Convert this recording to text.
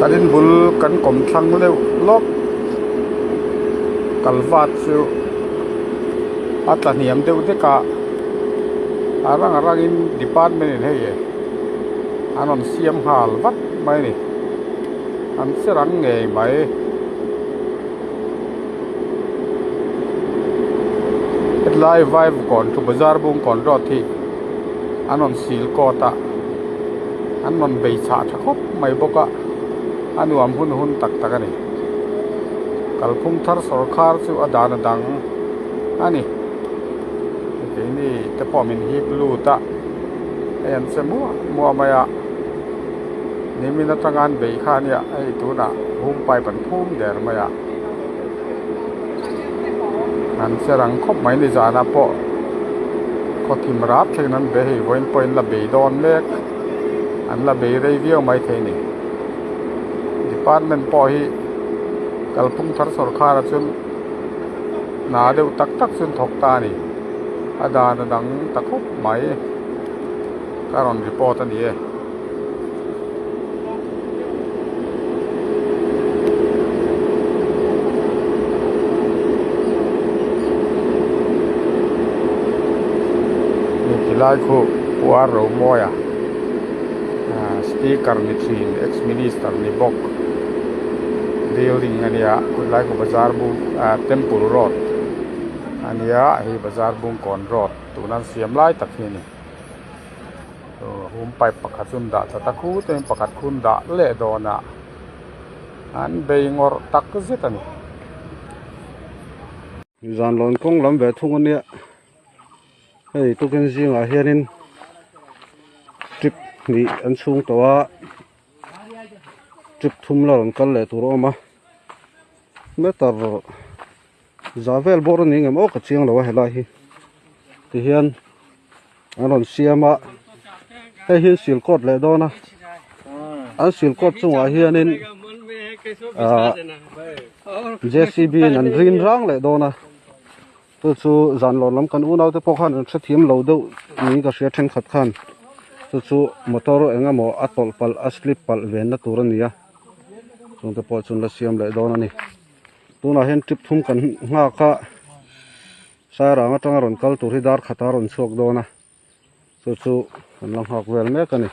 Kan in bul kan kawm thlang deuh lawk kalvat chu a tla hniam deuh dek a a rang a rangin department in hei an rawn siam nghal vat mai a ni an che rang ngei mai. Hetlai Vaivakawn thu bazar Bungkawn road hi an rawn sil kawt a an rawn bei chhah tha khawp mai bawk a a nuam hun hun tak tak a ni kalphung thar sawrkhar chu a dan a dang a ni keini te pawh min hip lut a hei an che muah muah mai a nimin atanga an beih kha a nia hei tunah hum pipe an phum der mai a an che rang khawp mai ni zanah pawh khaw thim rap thlengin an be hei vawiin pawhin la bei dawn mek an la bei rei viau maithei a ni department pawh hi kalphung thar sawrkhar ah chuan hna deuh tak tak chu an thawk ta a ni a dan a dang ta khawp mai ka rawn report a ni e. Tilai khu Puar Romawia speaker ni thin ex minister ni bawk building a nia khawilai khu bazar bung ah temple road a nia hei bazar bungkawn road tuna an siam lai tak hi a ni. Hum pipe pakhat chu an dah thla ta khut a pakhat khu an dah leh dawn a an bei ngawrh tak zet a ni. Zan lawn kawng lam ve thung a nia hei tukin zingah hianin trip hnih an chhung tawh a trip thum la rawn kal leh tur a awm a meter za vel bawr a ni ngem aw ka chiang lo a helai hi tihian an rawn siam a hei hi sil kawt leh dawn a an sil kawt chungah hianin ahh J C B in an rin rang leh dawn a chu chu zan lawm lam kan unau te pawh khan an hrethiam lo deuh niin ka hria thenkhat khan chu chu motor eng emaw a tawlh palh a slip palh venna tur a ni a chungte pawh chu an la siam leh dawn a ni tunah hian trip thum kan nghak a. Sairang atanga rawn kal tur hi dar khat a rawn chhuak dawn a, chu chu kan la nghak vel mek a ni.